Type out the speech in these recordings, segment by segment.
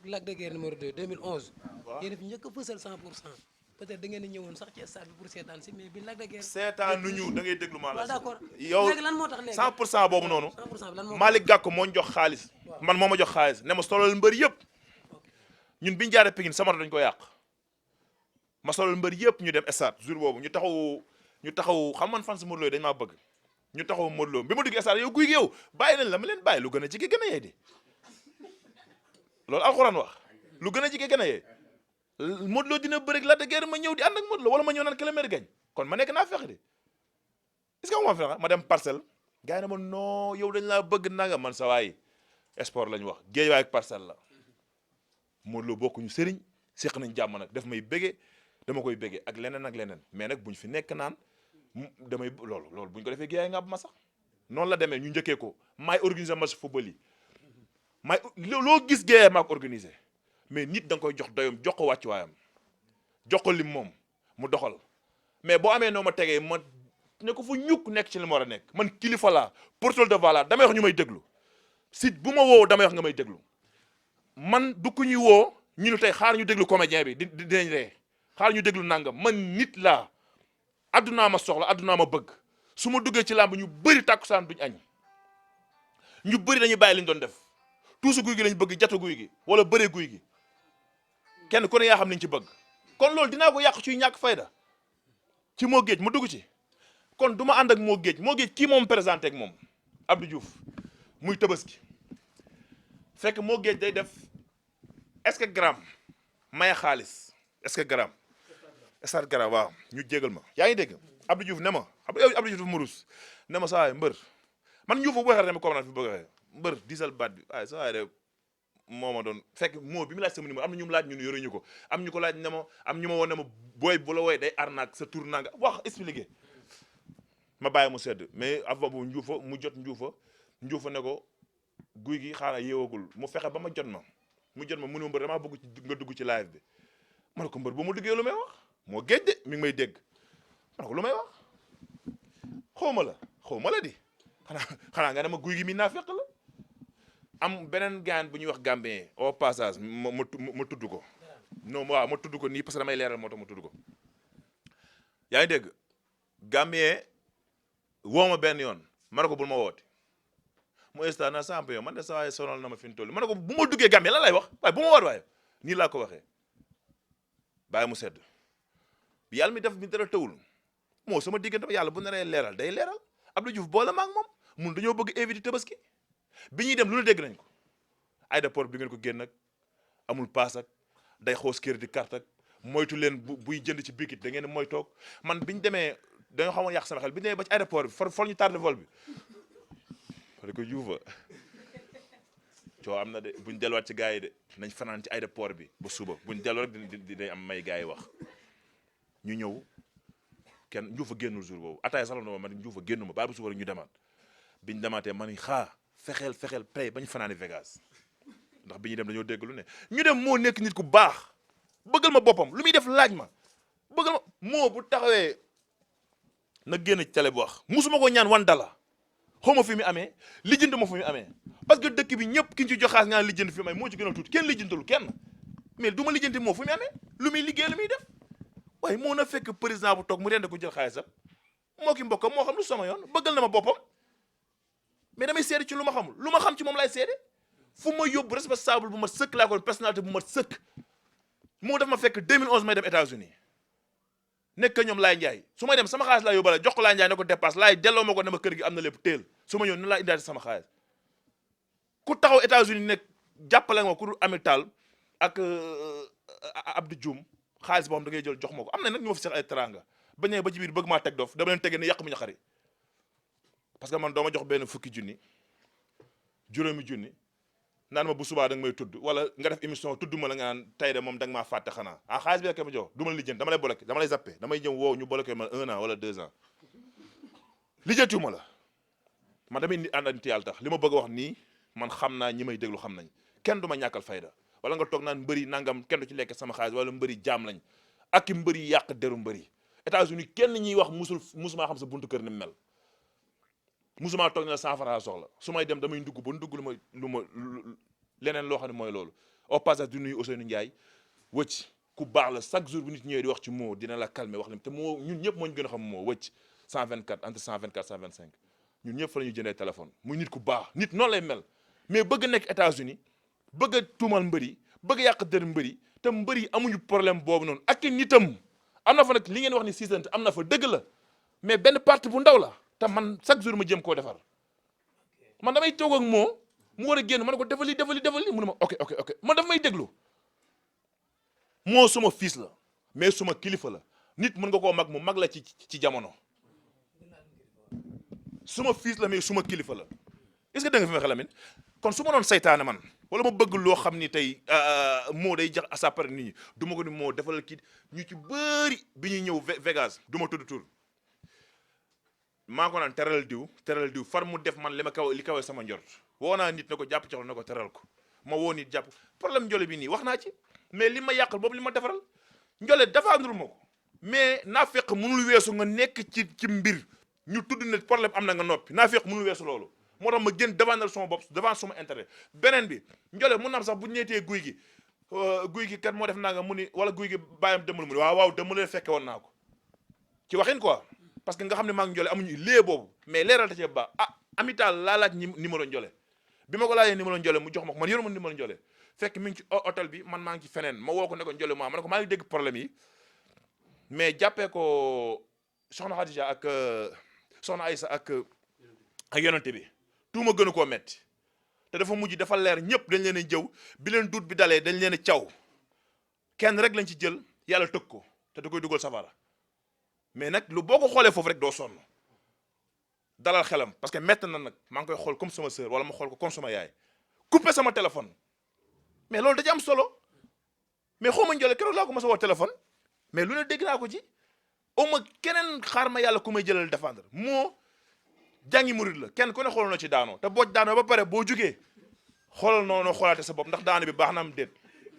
Lac de Guiers numéro 2 2011. waaw yéen a fi njëkk a fësal 100% peut-être da ngeen a ñëwoon sax ci stade bi pour seetaan si mais bi Lac de Guiers. seetaan nu ñu da ngay déglu maa waaw la d'accord yow léegi lan moo tax léegi 100% boobu noonu 100% bi lan moo Malick Gakou moo ñu jox xaalis man moo ma jox xaalis ne ma solal mbër yëpp ñun biñu jaaree Pikine sama dañ ko yàq ma solal mbër yëpp ñu dem stade jour boobu ñu taxaw xam man fan si Modou Lo dañ maa bëgg ñu taxaw Modou Lo bi ma dugg stade yow guy gi yow bàyyi nañ la ma leen bàyyi lu gën a jege gën a yee di loolu alxuraan wax lu gën a jege gën a yee Modou Lo dina bëri Lac de Guiers ma ñëw di ànd ak Modou Lo wala ma ñëw naan kilomètre gañ kon ma nekk naa fexe de est-ce que ma fexe ma dem parcelle gars yi ne ma non yow dañ laa bëgg nanga man sa waay sport lañ wax géej waay ak parcelle la Modou Lo bokkuñu sëriñ seq nañ jàmm nag daf may bége dama koy bége ak leneen mais nag buñ fi nekk naan damay loolu buñ ko defee géej nga ab ma sax noonu la demee ñu njëkkee ko maay organiser match football yi maay loo gis géej maa ko organiser mais nit da nga koy jox doyam jox ko wàccuwaayam jox ko lim moom mu doxal mais boo amee noo ma tegee ma ne ko fu ñukk nekk ci li ma war a nekk man kilifa laa porteur de voix laa damay wax ñu may déglu si bu ma woo damay wax nga may déglu man du ku ñuy woo ñu ne tey xaar ñu déglu comédien bi dinañ ree xaar ñu déglu nangam man nit laa addunaa ma soxla addunaa ma bëgg su ma duggee ci làmb ñu bëri tàkkusaan duñ añ ñu bëri dañuy bàyyi li ñu doon def tuusu guy gi lañ bëgg jatu guy gi wala bëree guy gi kenn ku ne yaa xam liñ ci bëgg kon loolu dinaa ko yàq ciy ñàkk fayda ci moo géej ma dugg ci kon du ma ànd ak moo géej kii moom présenté ak moom Abdou Diouf muy Tabaski fekk moo géej day def est-ce que gramme maye xaalis est-ce que gramme stade gramme waaw ñu jégal ma yaa ngi dégg Abdou Diouf ne ma xam nga Abdou Diouf dafa ma rus ne ma saa waay mbër man Diouf bu waxee rek ma comprendre fi bëgg a waxee mbër diisal baat bi waaye saa waay de moo ma doon fekk moo bi mu laaj sama numéro am na ñu mu laaj ñun yoruñu ko am ñu ko laaj ne ma am ñu ma woon ne ma booy bu la wooye day arnaque sa tour nanga wax expliqué ma bàyyi mu sedd mais avant boobu njuufa mu jot njuufa ne ko guy gi xaaral yeewagul mu fexe ba ma jot ma mu ne ma mbër damaa bëgg nga dugg ci live bi ma ne ko mbër bu ma duggee lu may wax moo géej de mi ngi may dégg ma ne ko lu may wax xaw ma la di xanaa nga ne ma guy gi mi naa fekk la am beneen gaan bu ñuy wax Gambien au passage ma tudd ko non waaw ma tudd ko nii parce que damay leeral moo tax ma tudd ko yaa ngi dégg Gambien woo ma benn yoon ma ne ko bul ma woote mu instant na champion man de saa waay sonal na ma fi mu toll ma ne ko bu ma duggee Gambien lan lay wax waaye bu ma woote waaye nii laa ko waxee bàyyi mu sedd bi yàlla mi def mi dara tawul moo sama diggante yàlla bu naree leeral day leeral Abdou Diouf boole ma ak moom mun dañoo bëgg éviter Tabaski bi ñuy dem lu ne dégg nañ ko aéroport bi ngeen ko génn ak amul paas ak day xoos kër di carte ak moytu leen buy jënd ci bikit da ngeen mooy toog man bi ñu demee dañoo xamoon yàq sama xel bi ñu demee ba ci aéroport bi for ñu tardé vol bi parce que Diouf coo am na de buñ delluwaat ci gars yi de nañ fanaan ci aéroport bi ba suba buñ delloo rek dinañ am may gars yi wax ñu ñëw kenn Diouf génnul jour boobu ataaya sax la ma man Diouf génnu ma baal ba suba rek ñu demaat biñ demaatee man fexeel prêt bañ fanaani Vegas ndax bi ñuy dem dañoo dégg lu ne ñu dem moo nekk nit ku baax bëggal ma boppam lu muy def laaj ma bëggal ma moo bu taxawee na génn ci télé bu wax musuma ko ñaan $1 xaw ma fi mu amee lijjanti ma fi mu amee parce que dëkk bi ñëpp ki ñu ci jox xaalis nga lijjanti fi mu amee moo ci gën a tuuti kenn lijjantalu kenn mais du ma lijjanti moo fu mu amee lu muy liggéey lu muy def waaye moo na fekk président bu toog mu rende ko jël xaalisam moo ki mbokkam moo xam lu sama yoon bëggal na ma boppam mais damay seede ci lu ma xamul lu ma xam ci moom laay seede fu ma yóbbu responsable bu ma sëkk laa ko personnalité bu ma sëkk moo def ma fekk 2011 may dem États-Unis nekk ñoom Laay Njaay su may dem sama xaalis laa yóbbale jox ko Laay Njaay ne ko dépasse laay delloo ma ko ne ma kër gi am na lépp teel su ma ñëw nu laa indaati sama xaalis ku taxaw États-Unis nekk jàppale nga ma ku dul amital ak Abdou Dioum xaalis boo xam da ngay jël jox ma ko am na nag ñu ma fi seq ay teranga ba ñëwee ba ci biir bëgg maa teg dof dama leen tegee ne yàq mu ñu xari parce que man doo ma jox benn fukki junni juróomi junni naan ma bu subaa da nga may tudd wala nga def émission tudd ma la nga naan tey de moom da nga maa fàtte xanaa xaalis bi rek ma jox du ma la lijjanti dama lay bloqué dama lay zappé damay ñëw woow ñu bloqué ma 1 an wala 2 ans lijjantiwuma la man damay ni àndanti yàlla tax li ma bëgg a wax nii man xam naa ñi may déglu xam nañ kenn du ma ñàkkal fayda wala nga toog naan mbëri nangam kenn du ci lekk sama xaalis wala mbëri jaam lañ ak i mbëri yàq deru mbëri États-Unis kenn ñuy wax musumaa xam sa buntu kër ni mu mel musuma toog ne la 100 francs soxla su may dem damay ndugg ba ndugg lu ma leneen loo xam ne mooy loolu au passage du nuyu Ousseynou Ndiaye wëcc ku baax la chaque jour bu nit ñëwee di wax ci moo dina la calmer wax leen te moo ñun ñëpp moo ñu gën a xam moo wëcc 124 entre 124 125 ñun ñëpp fa la ñuy jëndee téléphone muy nit ku baax nit noonu lay mel mais bëgg nekk États-Unis bëgg a tuumal mbëri bëgg yàq dër mbëri te mbëri amuñu problème boobu noonu ak nitam am na fa nag li ngeen wax ni siisante am na fa dëgg la mais benn partie bu ndaw la te man chaque jour ma jëm koo defar man damay toog ak moo mu war a génn ma ne ko defal li mu ne ma ok man daf may déglu moo suma fils la mais suma kilifa la nit mën nga koo mag mu mag la ci jamono suma fils la mais suma kilifa la est-ce que da nga fi ma xelamin kon su ma doon saytaane man wala ma bëgg loo xam ni tey moo day jax asapare nit ñi du ma ko ni moo defal kii ñu ci bëri bi ñuy ñëw Vegas du ma tudd tur maa ko naan teral diw far mu def man li kawe sama njort woo naa nit na ko jàpp ci xol na ko teral ko ma woo nit jàpp problème njole bi nii wax naa ci mais li ma yàqal boobu li ma defaral njole dafaandul ma ko mais naa fekk mënul weesu nga nekk ci mbir ñu tudd ne problème am na nga noppi naa fekk mënul weesu loolu moo tax ma gën défendre sama bopp devant sama intérêt beneen bi njole mun na am sax bu ñu neetee guy gi kat moo def naa nga mu ni wala guy gi bàyyam dëmmal mu ni waaw dëmmalee fekke woon naa ko ci waxin quoi parce que nga xam ne maa ngi njole amuñu lee boobu mais leeral ta cee baax amital laa laaj numéro njole bi ma ko laajee numéro njole mu jox ma ko man yoruma numéro njole fekk mi ngi ci hôtel bi man maa ngi ci feneen ma woo ko ne ko njole ma ne ko maa ngi dégg problème yi mais jàppee ko soxna Khadija ak soxna Aïssa ak yonente bi tuuma gënu koo metti te dafa mujj dafa leer ñëpp dañ leen a jëw bi leen duut bi dalee dañ leen a caw kenn rek lañ ci jël yàlla tëg ko te da koy dugal safara mais nag lu boo ko xoolee foofu rek doo sonn dalal xelam parce que métti na nag maa ngi koy xool comme sama sœur wala ma xool ko comme sama yaay coupé sama téléphone mais loolu da ci am solo mais xaw ma njole keroog laa ko ma sa woo téléphone mais lu ne dégg naa ko ci au moins keneen xaar ma yàlla ku may jëlal défendre moo jàngi murid la kenn ku ne xoolal na ci daanoo te boo daanoo ba pare boo jugee xoolal noonu xoolaate sa bopp ndax daano bi baax na am déet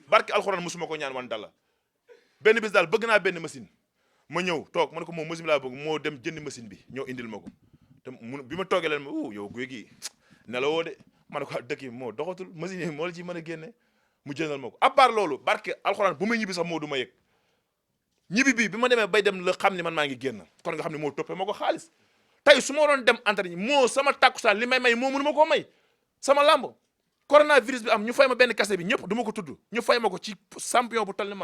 barke alxuraan musuma ko ñaan wan dala benn bis daal bëgg naa benn machine ma ñëw toog ma ne ko moom machine laa bëgg moo dem jëndi machine bi ñëw indil ma ko te bi ma toogee leen ma yow guy gi ne la woo de ma ne ko dëkk yi moo doxatul machine yi moo la ci mën a génne mu jëndal ma ko à part loolu barke alxuraan bu may ñibbi sax moo du ma yëg ñibbi bi ma demee bay dem la xam ne man maa ngi génn kon nga xam ne moo toppee ma ko xaalis tey su ma waroon dem entraîné moo sama takkusaan li may moo mënu ma koo may sama lamb coronavirus bi am ñu fay ma benn kase bi ñëpp du ma ko tudd ñu fay ma ko ci champion bu toll ni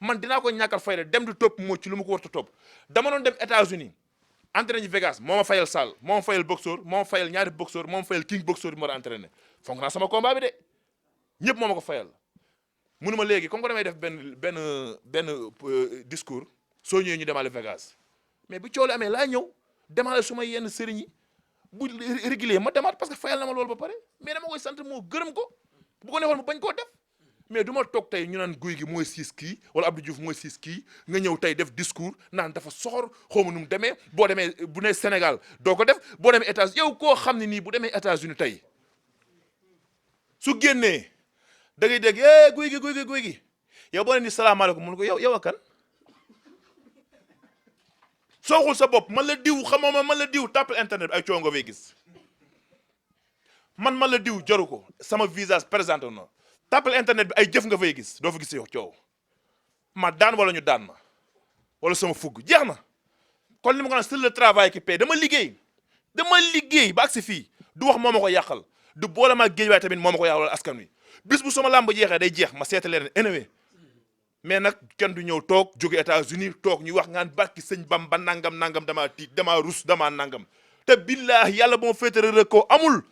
man dinaa ko ñàkkal fayda dem di topp moo ci lu ma ko war a topp dama doon dem États-Unis entraîné Vegas moo ma fayal salle moo ma fayal boxeur moo ma fayal ñaari boxeur moo ma fayal king boxeur bi ma war a entraîné fonk naa sama combat bi de ñëpp moo ma ko fayal mënu ma léegi comme que damay def benn discours soo ñëwee ñu demaale Vegas mais bu coow li amee laa ñëw demaale su ma yenn sëriñ yi bu régulier ma demaat parce que fayal na ma loolu ba pare mais dama koy sant moo gërëm ko bu ko neexoon ma bañ koo def mais du ma toog tey ñu naan guy gi mooy siis kii wala Abdou Diouf mooy siis kii nga ñëw tey def discours naan dafa soxor xaw ma nu mu demee boo demee bu ne Sénégal doo ko def boo demee États-Unis yow koo xam ne nii bu demee États-Unis tey su génnee da ngay dégg guy gi yow boo ne ni salaamaaleykum mun ko yow ak kan sooxul sa bopp man la diw xamoo ma man la diw tàppal internet bi ay coow nga fay gis man la diw jaru ko sama visage présenté na tàppal internet bi ay jëf nga fay gis doo fa gis yow coow ma daan wala ñu daan ma wala sama fugg jeex na kon li ma ko naan c'est le travail qui paie dama liggéey ba agsi fii du wax moo ma ko yàqal du boole ma géej waaye tamit moo ma ko yàqal askan wi bis bu sama làmb jeexee day jeex ma seeta leen anyway mais nag kenn du ñëw toog jóge États-Unis toog ñu wax ngaan barki sëñ Bamba nangam damaa tiit damaa rus damaa nangam te billaahi yàlla ba ma féetare rek ko amul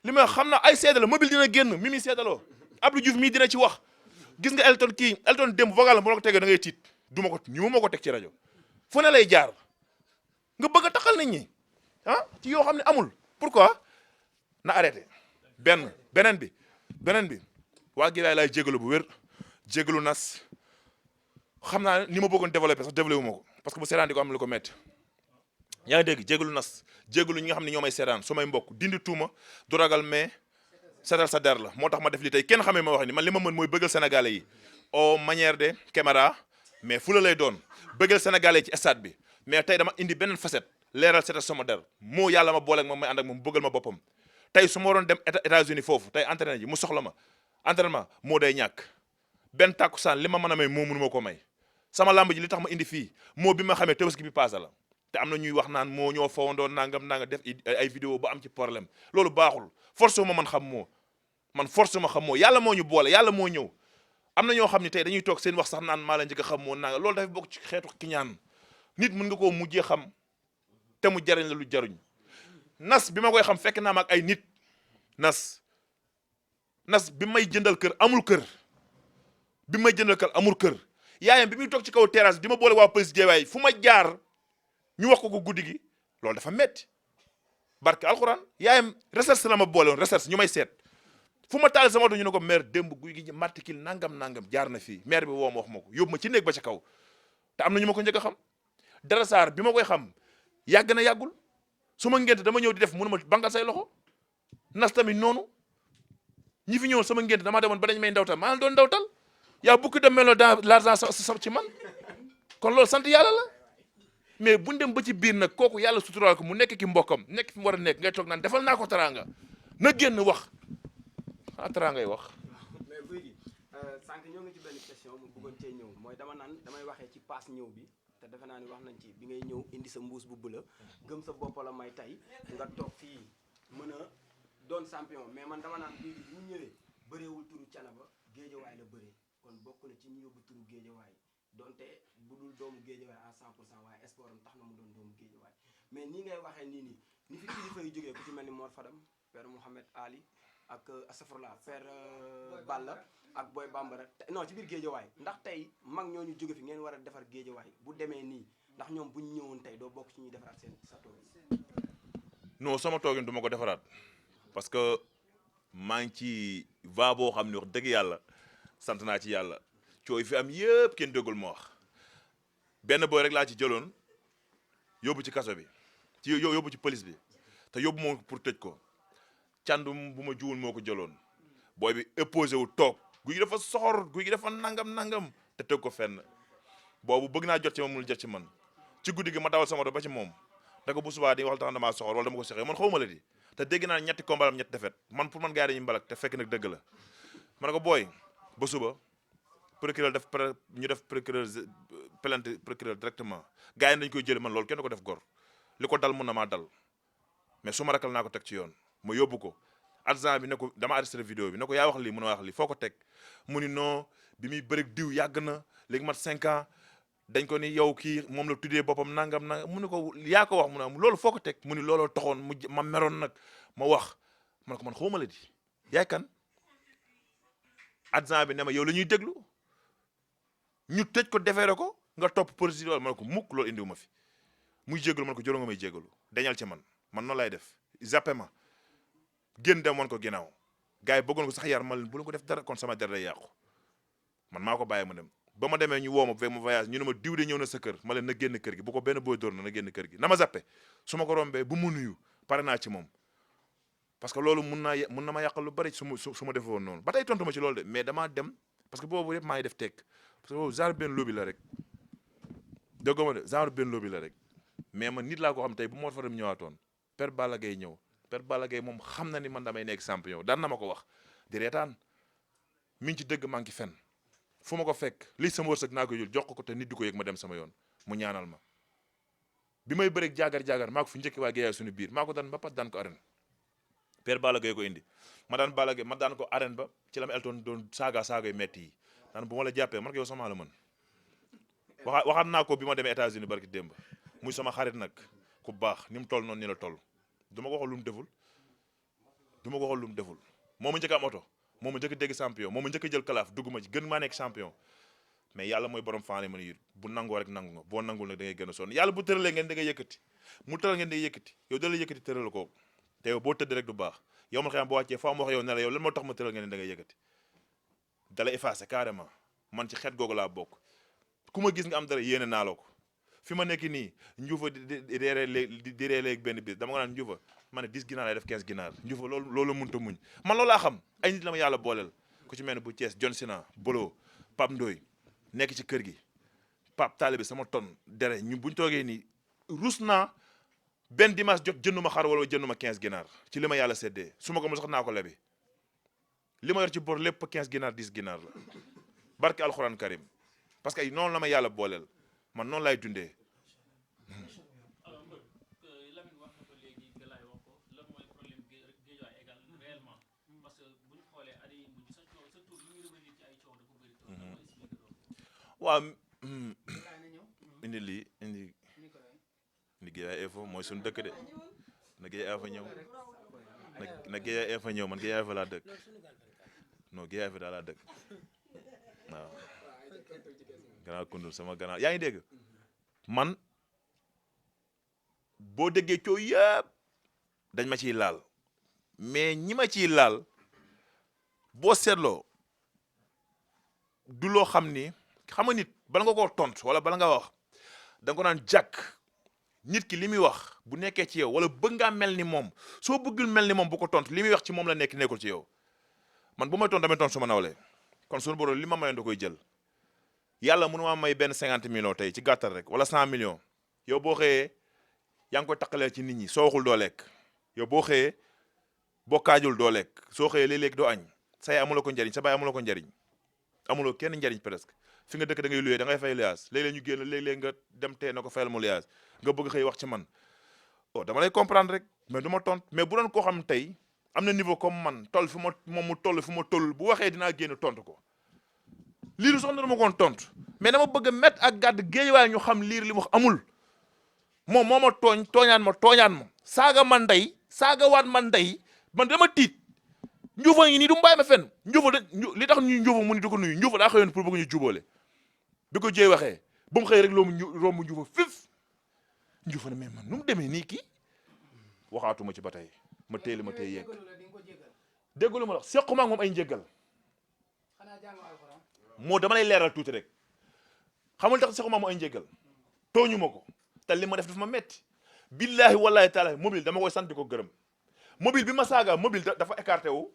li ma xam na ay seede la mobile dina génn mi seedaloo Abdou Diouf mii dina ci wax gis nga Elton démb vogal bu la ko tegee da ngay tiit du ma ko ñu ma ko teg ci rajo fu ne lay jaar nga bëgg a taxal nit ñi ci yoo xam ne amul pourquoi na arrêté beneen bi waa Gilaay laay jégalu bu wér jégalu nas xam naa ni ma bëggoon développé sax développé wu ma ko parce que bu seetaan di ko am lu ko métti yaa ngi dégg jégalu nas jégalu ñi nga xam ne ñoo may seetaan su may mbokk dindi tuuma du ragal mais seetal sa der la moo tax ma def li tey kenn xamee ma wax ni man li ma mën mooy bëggal sénégalais yi au manière de caméra mais fu la lay doon bëggal sénégalais yi ci stade bi mais tey dama indi beneen facette leeral seetal sama der moo yàlla ma booleeg moom may ànd ak moom bëggal ma boppam tey su ma waroon dem États-Unis foofu tey entraîné ji mu soxla ma entraînement moo day ñàkk benn tàkkusaan li ma mën a may moo mënu ma ko may sama lamb ji li tax ma indi fii moo bi ma xamee tabaski bi paase la te am na ñuy wax naan moo ñoo fawandoo nangam def ay vidéo ba am ci problème loolu baaxul force ma man xam moo man force ma xam moo yàlla moo ñu boole yàlla moo ñëw am na ñoo xam ne tey dañuy toog seen wax sax naan maa la njëkk a xam moo nanga loolu dafay bokk ci xeetu kiñaan nit mën nga koo mujjee xam te mu jariñ la lu jaruñ nas bi ma koy xam fekk naa ma ak ay nit nas bi may jëndal kër amul kër bi may jëndal kër amul kër yaayam bi muy toog ci kaw terrasse di ma boole waa police jeewaay fu ma jaar ñu wax ko guddi gi loolu dafa metti barke alxuraan yaayam recherche la ma boole woon recherche ñu may seet fu ma taal sama oto ñu ne ko maire démb guy gi martikil nangam jaar na fii maire bi woo ma wax ma ko yóbbu ma ci néeg ba ca kaw te am na ñu ma ko njëkk a xam dara saar bi ma koy xam yàgg na yàggul su ma ngénte dama ñëw di def mënu ma bangal say loxo nas tamit noonu ñi fi ñëwoon sama ngénte damaa demoon ba dañ may ndawtal maa doon ndawtal yaa beaucoup de melo dans l'argent sa ci man kon loolu sant yàlla la mais buñ dem ba ci biir nag kooku yàlla suturaal ko mu nekk ki mbokkam nekk fi mu war a nekk ngay toog naan defal naa ko teraanga na génn wax teraanga ngay wax. mais guy gi sànq ñoo ngi ci benn question mu bëggoon cee ñëw mooy damay waxee ci paas ñëw bi te defe naa ni wax nañ ci bi ngay ñëw indi sa mbuus bu bula gëm sa bopp la may tey nga toog fii mën a doon champion mais man dama naan guy gi bu ñu ñëwee bëreewul turu Thiénaba géejawaay la bëree kon bokk na ci ñu yóbbu turu géejawaay donte bu dul doomu géejawaay à 100% waaye sport am tax na mu doon doomu géejawaay mais nii ngay waxee nii ni fi kilifa yu jógee ku ci mel ni Mor Fadam père Mouhamed Ali ak Asafurla père Balla ak Boy Bambara non ci biir géejawaay ndax tey mag ñooñu jóge fi ngeen war a defar géejawaay bu demee nii ndax ñoom bu ñu ñëwoon tey doo bokk ci ñuy defaraat seen sa toogin. non sama toogin du ma ko defaraat parce que maa ngi ci va boo xam ne wax dëgg yàlla sant naa ci yàlla cooy fi am yëpp kenn déggul ma wax benn boy rek laa ci jëloon yóbbu ci kaso bi yóbbu ci police bi te yóbbu moom pour tëj ko càndum bu ma juwul moo ko jëloon booy bi opposé wu toog guy gi dafa soxor guy gi dafa nangam te tëg ko fenn boobu bëgg naa jot ci moom mënul jot ci man ci guddi gi ma dawal sama do ba ci moom da ko bu subaa di waxal tax damaa soxor wala dama ko soxee man xawma la di te dégg naa ñetti combat am ñetti defet man pour man gars yi dañuy mbalak te fekk nag dëgg la ma ne ko booy ba suba procureur ñu def procureur plainte procureur directement gars yi dañu koy jël man loolu kenn du ko def gor li ko dal mun na maa dal mais su ma rakal naa ko teg ci yoon ma yóbbu ko argent bi ne ko dama arrêté vidéo bi ne ko yaa wax lii mun a wax lii foo ko teg mu ni non bi muy bëri diw yàgg na léegi mat 5 ans dañ ko ni yow kii moom la tuddee boppam nangam mu ne ko yaa ko wax mu ne loolu foo ko teg mu ni looloo taxoon ma meroon nag ma wax man ko man xawma la di yaay kan argent bi ne ma yow la ñuy déglu ñu tëj ko defeere ko nga topp procédure man ko mukk loolu indiwu ma fi muy jégalu man ko joro nga may jégalu dañal ci man noonu lay def zappé ma génn dem woon ko ginnaaw gars yi bëggoon ko sax yar ma leen bu la ko def dara kon sama der day yàqu man maa ko bàyyi ma dem ba ma demee ñu woo ma ma voyage ñu ne ma diw de ñëw na sa kër ma leen na génn kër gi bu ko benn booy dóor na génn kër gi na ma zappé su ma ko rombee bu mu nuyu pare naa ci moom parce que loolu mun na ma yàqal lu bari su ma defee woon noonu ba tey tontu ma ci loolu de mais damaa dem parce que boobu yëpp maa ngi def tekk parce que boobu genre benn lobby la rek déggoo ma de genre benn lobby la rek mais man nit laa ko xam tey bu moo fa dem ñëwaatoon Père Balla Gaye ñëw Père Balla Gaye moom xam na ni man damay nekk champion daan na ma ko wax di reetaan mi ngi ci dëgg maa ngi fen fu ma ko fekk lii sama wërsëg naa ko jël jox ko te nit di ko yëg ma dem sama yoon mu ñaanal ma bi may bëreeg jaagar maa ko fi njëkk waa Guèye suñu biir maa ko daan ba pat daan ko arène Père Balla Gaye ko indi ma daan Balla Gaye ma daan ko arène ba ci la ma eltoon doon saagay metti yi daan bu ma la jàppee man ko yow sama la mën waxaat naa ko bi ma demee États-Unis barki démb muy sama xarit nag ku baax ni mu toll noonu ni la toll du ma ko waxal lu mu deful moo ma njëkk am oto moo ma njëkk dégg champion moo ma njëkk jël kalaaf dugg ma ci gën maa nekk champion mais yàlla mooy borom faane mën a yit bu nangoo rek nangu nga boo nangul nag da ngay gën a sonn yàlla bu tëralee ngeen da ngay yëkkati mu tëral ngeen da ngay yëkkati yow da la yëkkati tëral ko te yow boo tëdd rek du baax yow ma xam boo wàccee faa ma wax yow ne la yow lan moo tax ma tëral ngeen da ngay yëkkati da lay effacé carrément man ci xeet googu laa bokk ku ma gis nga am dara yéene naa la ko fi ma nekk nii njuufa di reere léegi benn bis dama nga naan njuufa ma ne 10 ginaar lay def 15 ginaar njuufa loolu mënut a muñ man loolu laa xam ay nit la ma yàlla booleel ku ci mel ne bu Thiès John Sina Bolo Pape Ndoye nekk ci kër gi Pape Talibé sama ton dere ñu buñ toogee nii rus naa benn dimanche jot jënduma xar wala jënduma 15 ginaar ci li ma yàlla séddee su ma ko mu sax naa ko lebi li ma yor ci bor lépp 15 ginaar 10 ginaar la barke alxuraan karim parce que noonu la ma yàlla booleel man noonu lay dundee. alors Lamine wax na ko léegi Galaye wax ko lan mooy problème Guédiawaye égal réellement parce que bu ñu xoolee at yii mujj sa tur li muy revenir ci ay coow dafa bëri trop. lan mooy expliqué loolu. waaw indi lii indi Guédiawaye Info mooy suñu dëkk de na Guédiawaye Info ñëw na Guédiawaye Info ñëw man Guédiawaye Info laa dëkk non Guédiawaye Info daal laa dëkk waaw. gannaaw kundul sama gannaaw yaa ngi dégg man boo déggee coow yëpp dañ ma ciy laal mais ñi ma ciy laal boo seetloo du loo xam ni xam nga nit bala nga koo tontu wala bala nga wax da nga ko naan jàkk nit ki li muy wax bu nekkee ci yow wala bëgg ngaa mel ni moom soo bëggul mel ni moom bu ko tontu li muy wax ci moom la nekk nekkul ci yow man bu may tontu damay tontu suma nawle kon sunu borom li ma mayoon da koy jël yàlla mënu maa may benn 50 millions tey ci gàttal rek wala 100 millions yow boo xëyee yaa ngi koy takkalee ci nit ñi soo waxul doo lekk yow boo xëyee boo kaajul doo lekk soo xëyee léeg-léeg doo añ sa yaay amuloo ko njariñ sa baay amuloo ko njariñ amuloo kenn njariñ presque fi nga dëkk da ngay luyee da ngay fay luyaas léeg-léeg ñu génn léeg-léeg nga dem tee na ko fayal mu luyaas nga bëgg xëy wax ci man oh dama lay comprendre rek mais du ma tontu mais bu doon koo xam tey am na niveau comme man toll fi ma moom mu toll fi ma toll bu waxee dinaa génn tontu ko liiru sax na dama koon tontu mais dama bëgg a mettre ak gàdd Guédiawaye ñu xam liir li mu wax amul moom moo ma tooñaan ma saaga man ndey saaga waat man ndey man dama tiit njuufa ngi nii du mbaay ma fenn njuufa li tax ñu njuufa mu ni du ko nuyu njuufa daa xëyoon pour bëgg ñu jubóole bi ko jéey waxee ba mu xëy rek romb njuufa fif njuufa ne mais man nu mu demee nii kii waxaatuma ci ba tey ma téeli ma téy yegg déggalu ma wax sequma ak moom ay njéggal moo dama lay leeral tuuti rek xamul tax sequma moom ay njéggal tooñu ma ko te li ma def dafa ma metti billahi wallahi taala mobile dama koy sant di ko gërëm mobile bi ma saaga mobile dafa écarté wu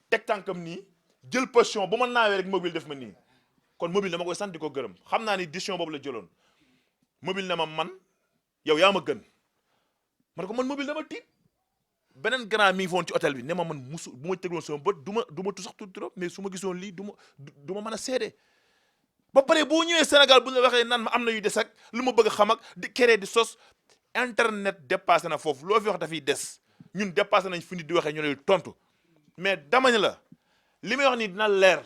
teg tànkam nii jël position bu ma naawee rek mobile def ma nii kon mobile dama koy sant di ko gërëm xam naa ni décision boobu la jëloon mobile ne ma man yow yaa ma gën man ko man mobile dama tiit beneen grand mi ngi foon ci hôtel bi ne ma man musu bu ma tegloon sama bët du ma tu sax tuuti trop mais su ma gisoon lii du ma mën a seede ba pare boo ñëwee Sénégal bu ñu la waxee nan ma am na yu des ak lu ma bëgg a xam ak di créer di sos internet dépassé na foofu loo fi wax dafay des ñun dépassé nañ fi nit di waxee ñu lay tontu mais dama ne la li may wax nii dina leer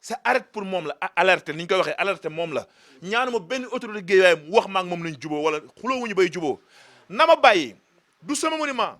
c'est arrête pour moom la alerté ni ñu koy waxee alerté moom la ñaanuma benn autorité Guédiawaye mu wax ma ak moom lañ juboo wala xuloo wuñu bay juboo na ma bàyyi du sama monument